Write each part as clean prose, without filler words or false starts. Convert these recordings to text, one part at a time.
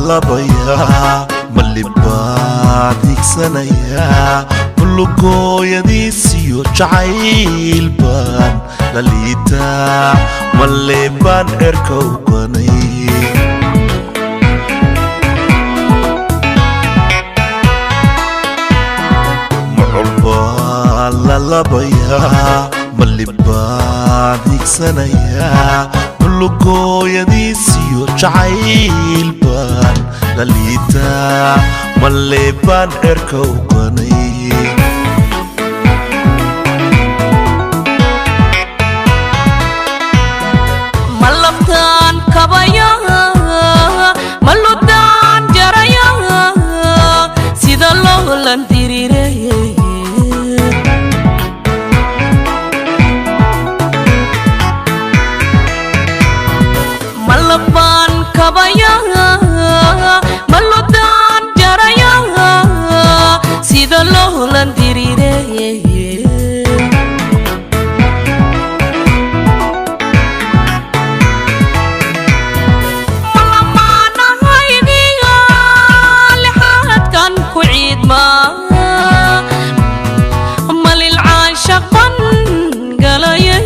lalabayaa malibaan higsanayaa mulugooyadiisiyo jacayl baan la liitaa maleebaan cerka uganay. Mucul baan lalabayaa malibaan higsanayaa mulugooyadiisiyo jacayl baan la liitaa maleebaan cerka uganay. Ma laftaan kabaya, ma ludaan jaraya, sida loolan diriire. Ma lafaan kabaya, ma ludaan jaraya, sida loolan diriire. Malamaanahaygiyo lixaadkan ku ciidma, malil caashaq ban galaye.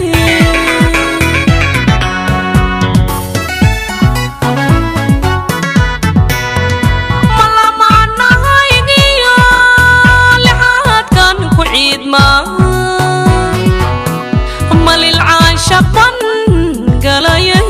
Malamaanahaygiyo lixaadkan ku ciidma, malil caashaq ban galaye.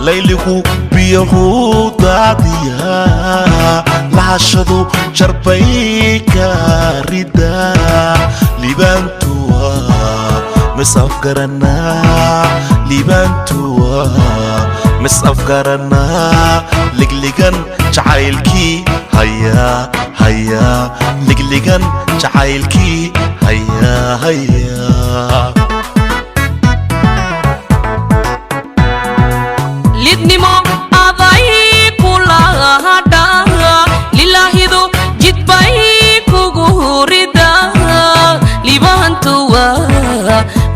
Layligu biyahuu daadiyaa lahashadu jarbay ka ridaa liibaantuwa misafgaranaa liibaantuwa misafgaranaa ligligan jacaylkii hayaa hayaa ligligan jacaylkii hayaa hayaa. Lidnimo aday kula hadha, lilaahidu jidbay kugu rida, liibaantuwa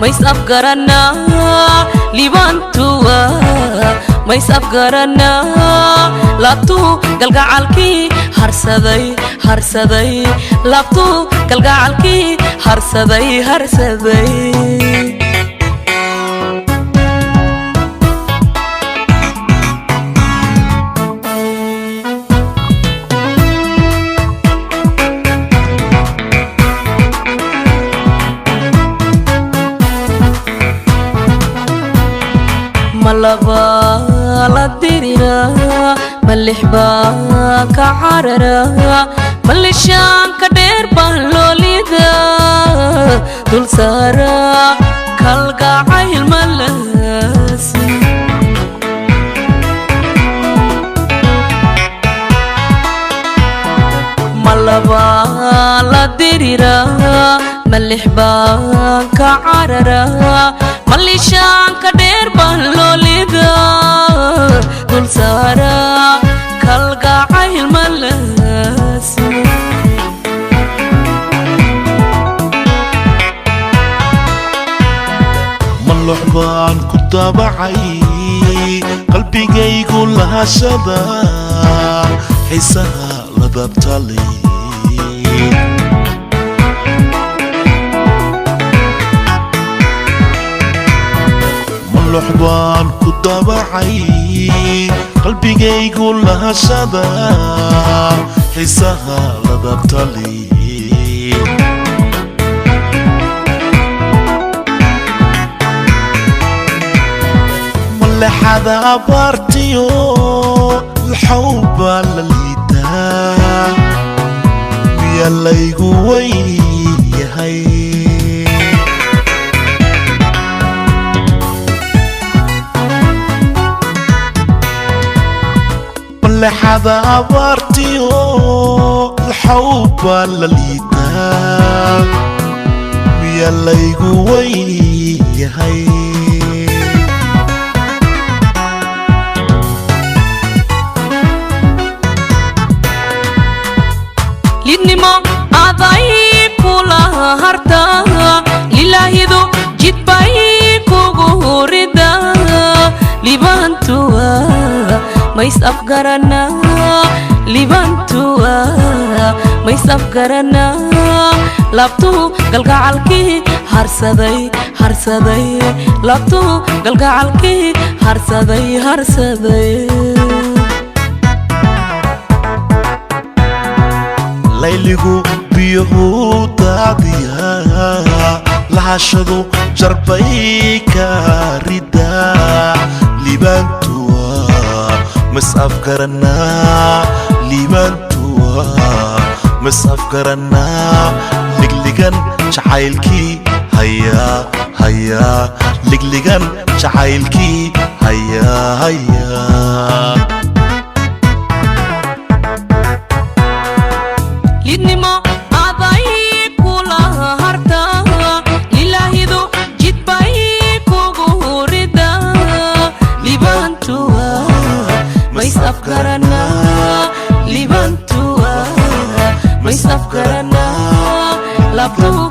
mays afgaranaa liibaantuwa mays afgaranaa laabtuu galgacalkii harsaday harsaday, laabtuu galgacalkii harsaday harsaday. Ma laba la dirira, ma lix baa ka carara, ma lishaanka dheer baa loolida dul saara kalgacayl malaasi. Ma laba la dirira, ma lix baa ka carara, ma lishaanka dheer baa loolida dul saara kalgacayl malaasi. Malox baan ku daabacay qalbigaygu lahashada xiisaha ladabtalay. Malox baan ku daabacay qalbigaygu lahashada xiisaha ladabtalay. Malexada abaartiyo laxow baa la liitaa miyaa laygu weyn yahay. Malexada abaartiyo laxow baa la liitaa miyaa laygu weyn yahay. Lidnimo aday kula harta, lilaahidu Mays afgaranaa liibaantuwa? Mays afgaranaa laabtuhu galgacalkii harsaday, harsaday laabtuhu galgacalkii harsaday, harsaday? Layligu biyuhu daadiyaa, lahashadu jarbay ka ridaa. Liibaantuwa, mas afgaranaa liibaantuwa? Mas afgaranaa ligligan jacaylkii hayaa, hayaa ligligan jacaylkii hayaa, hayaa? Lidnimo aday kula harta, lilaahidu jidbay kugu rida. Liibaantuwa, mays afgaranaa liibaantuwa? Mays afgaranaa laabtuhu